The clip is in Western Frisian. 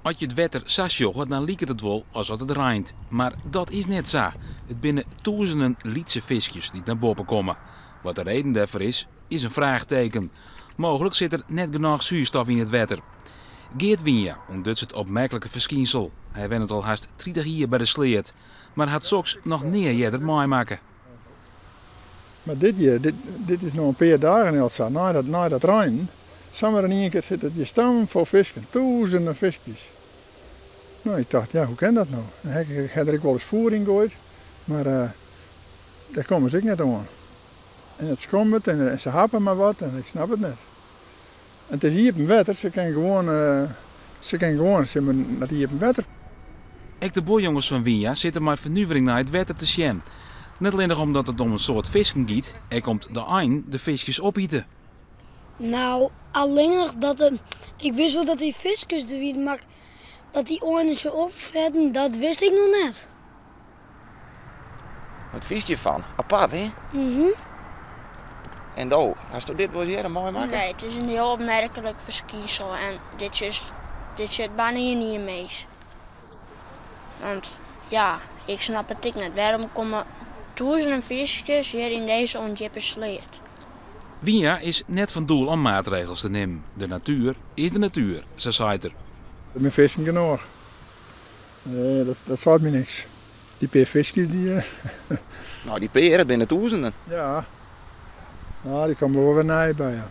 As je it wetter sa sjogge, dan liket it wol as at it reint. Mar dat is net sa. It binne tûzenen lytse fiskjes dy't nei boppe komme. Wat de reden dêrfoar is, is in fraachteken. Mooglik sit der net genôch soerstof yn it wetter. Geert Wienja ûntduts it opmerklike ferskynsel. Hy wennet al hast 30 jier by de sleat, mar hat soks noch nea earder meimakke. Mar dit jier, dit, dit is no in pear dagen al sa, nei dat, nei dat reinen, samar yn ien kear sit it hjir stampfol fisken, tûzenen fiskjes. No, ik tocht, ja, hoe kin dat no? Dan ha ik, ha der ek wolris foer yn goaid, mar uh, dêr komme se ek net oan. En it skommet en, en se happe mar wat en ik snap it net. En it is iepen wetter, se kinne gewoan, uh, se kinne gewoan sis mar, nei it iepen wetter. Ek de buorjonges fan Wienja sitte mei fernuvering nei it wetter te sjen. Net allinnich omdat it om in soad fisken giet, ek om't de einen de fiskjes opite. Nou, allinnich dat de, ik wist wol dat dy fiskjes der wiene, mar dat dy einen se opfretten, dat wist ik noch net. Wat fynst hjirfan? Apart, hè? Mhm. En do, hasto dit wolris earder meimakke? Nee, it is in hiel opmerklik ferskynsel en dit is, dit sjocht bijna gjin minsk. Want ja, ik snap it ek net. Wêrom komme tûzenen fiskjes hjir yn dizze ûndjippe sleat? Wienja is net fan doel om maatregels te nimmen. De natuer is de natuer, sa seit er. Der binne fisken genôch. Nee, dat, dat seit my niks. Dy pear fiskjes dy. Nou, dy pear, it binne tûzenen. Ja. Nou, dy komme wol wer nij by, ja.